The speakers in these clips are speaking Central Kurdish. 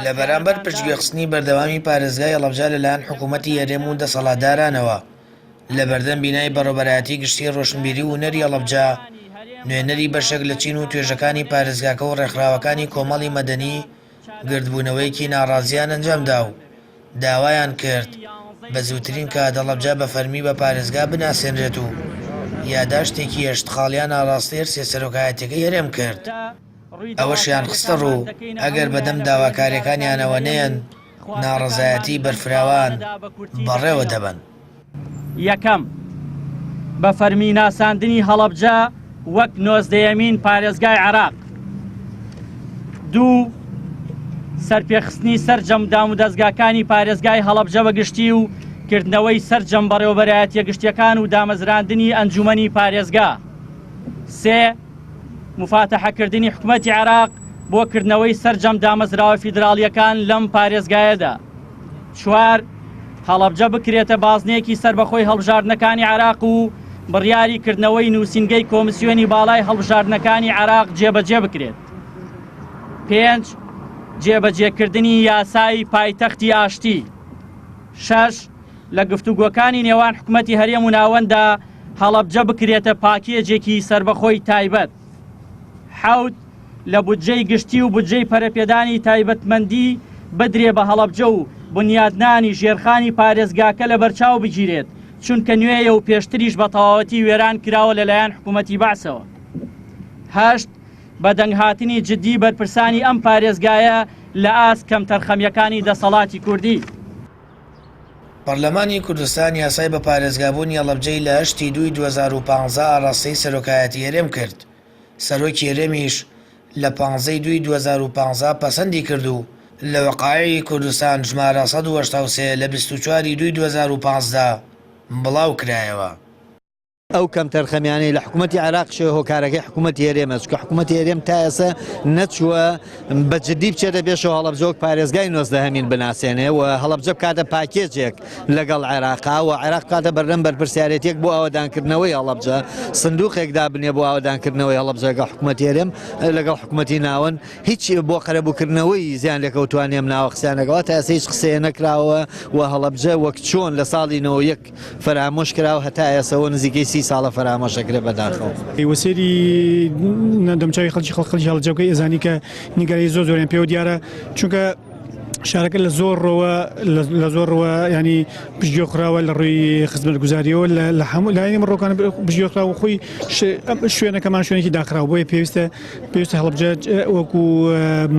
لە بەرامبەر پشتگوێخستنی بەردەوامی پارێزگای هەڵەبجە لەلایەن حکوومەتی هەرێم و دەسەڵاتدارانەوە، لە بەردەم بینای بەڕێوەبەرایەتی گشتیی ڕۆشنبیری و هونەری هەڵەبجە، نوێنەری بەشێک لە چین و توێژەکانی پارێزگاکە و ڕێکخراوەکانی کۆمەڵی مەدەنی گردبوونەوەیەکی ناڕازییان ئەنجامدا و داوایان کرد بە زووترین کات هەڵەبجە بە فەرمی بە پارێزگا بناسێنرێت و یاداشتێکی هەشت خاڵیان ئاڕاستەی هەرسێ سەرۆکایەتیەکەی هەرێم کرد. ئەوەشیان خستەڕوو، ئەگەر بەدەم داواکارییەکانیانەوە نەیەن، ناڕەزایەتیی بەرفراوان بەڕێوە دەبەن. یەکەم، بە فەرمی ناساندنی هەڵەبجە وەک نۆزدەیەمین پارێزگای عێراق. دوو، سەرپێخستنی سەرجەم دامودەزگاکانی پارێزگای هەڵەبجە بە گشتی و کردنەوەی سەرجەم بەڕێوەبەرایەتیە گشتیەکان و دامەزراندنی ئەنجومەنی پارێزگا. سێ، موفاتەحەکردنی حکومەتی عێراق بۆ کردنەوەی سەرجەم دامەزراوە فیدراڵییەکان لەم پارێزگایەدا. چوار، هەڵەبجە بکرێتە بازنەیەکی سەربەخۆی هەڵبژاردنەکانی عێراق و بڕیاری کردنەوەی نووسینگەی کۆمسیۆنی باڵای هەڵبژاردنەکانی عێراق جێبەجێ بکرێت. پێنج، جێبەجێکردنی یاسای پایتەختی ئاشتی. شەش، لە گفتوگۆکانی نێوان حکومەتی هەرێم و ناوەنددا هەڵەبجە بکرێتە پاکێجێکی سەربەخۆی تایبەت. حەوت، لە بودجەی گشتی و بودجەی پەرەپێدانی تایبەتمەندی بدرێ بە هەڵەبجە و بنیادنانی ژێرخانی پارێزگاکە لەبەرچاو بگیرێت، چونکە نوێیە و پێشتریش بە تەواوەتی وێران کراوە لەلایەن حکومەتی بەعسەوە. هەشت، بەدەنگهاتنی جدی بەرپرسانی ئەم پارێزگایە لە ئاست کەمتەرخەمییەکانی دەسەڵاتی کوردی. پەرلەمانی کوردستان یاسای بە پارێزگابوونی هەڵەبجەی لە هەشت ی دووی 2015 ئاڕاستەی سەرۆکایەتی هەرێم کرد، سەرۆکی هەرێمیش لە پانزە ی دووی 2015 پەسەندی کرد و لە وەقایعی کوردستان ژمارە 183 لە 24 ی دووی 2015 بڵاوکرایەوە. ئەو کەمتەرخەمیانەی لە حکوومەتی عێراقیشەوە هۆکارەکەی حکوومەتی هەرێمە، چونکە حکوومەتی هەرێم تا ئێستا نەچووە بە جدی بچێتە پێشەوە هەڵەبجە وەک پارێزگای نۆزدەهەمین بناسێنێ و هەڵەبجە بکاتە پاکێجێک لەگەڵ عێراقا و عێراق بکاتە بەردەم بەرپرسیارێتیەک بۆ ئاوەدانکردنەوەی هەڵەبجە، سندوقێک دابنێ بۆ ئاوەدانکردنەوەی هەڵەبجە لەگەڵ حکوومەتی هەرێم لەگەڵ حکوومەتی ناوەند هیچ بۆ قەرەبووکردنەوەی زیانلێکەوتووانی ئەم ناوە قسەیان نەکراوە، تا ئێستا هیچ قسەیە نەکراوە و هەڵەبجە وەک چۆن لە ساڵی 91 فەرامۆش کراوە هەتا ئێسەوە نزیکەی سی ساڵە فەرامۆش ئەکرێ بەداخەوە. وە سەیری دەمچاوی خەڵکی خەڵک خەڵکی هەڵەبجە بکەی ئەزانی کە نیگەرانی زۆر زۆریان پێوە دیارە چونکە شارەکە لە زۆر ڕۆوە لە زۆر ڕووە ینی پشتگوێ خراوە لە ڕووی خزمەتگوزاریەوە لە هەموو لایەنی مڕۆکان پشتگوێ خراوە خۆی شوێنەکەمان شوێنێکی داخراو بۆیە پێویستە پێویستە هەڵەبجە وەکو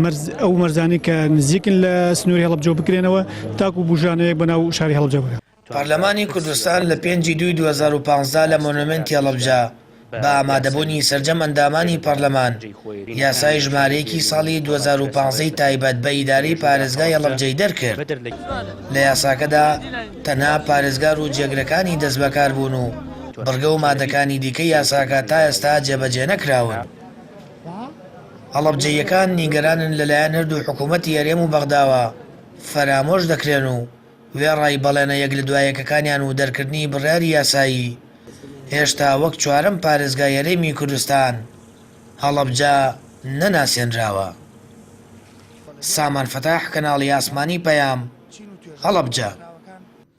مەرز ئەو مەرزانەی کە نزیکن لە سنووری هەڵەبجەوە بکرێنەوە تاکو بوژانەوەیەک بەناو شاری هەڵەبجە بکەن. پەرلەمانی کوردستان لە پێنج ی دووی 2015 لە مۆنۆمێنتی هەڵەبجە بە ئامادەبوونی سەرجەم ئەندامانی پەرلەمان یاسای ژمارە یەکی ساڵی 2015 ی تایبەت بە ئیدارەی پارێزگای هەڵەبجەی دەرکرد. لە یاساکەدا تەنها پارێزگار و جێگرەکانی دەستبەکاربوون و بڕگە و مادەکانی دیکەی یاساکە تا ئێستا جێبەجێنەکراون. هەڵەبجەییەکان نیگەرانن لەلایەن هەردوو حکوومەتی هەرێم و بەغداوە فەرامۆش دەکرێن و وێڕای بەڵێنە یەک لە دوا یەکەکانیان و دەرکردنی بڕیاری یاسایی، هێشتا وەک چوارەم پارێزگای هەرێمی کوردستان، هەڵەبجە نەناسێنراوە. سامان فەتاح، کەناڵی ئاسمانی پەیام، هەڵەبجە.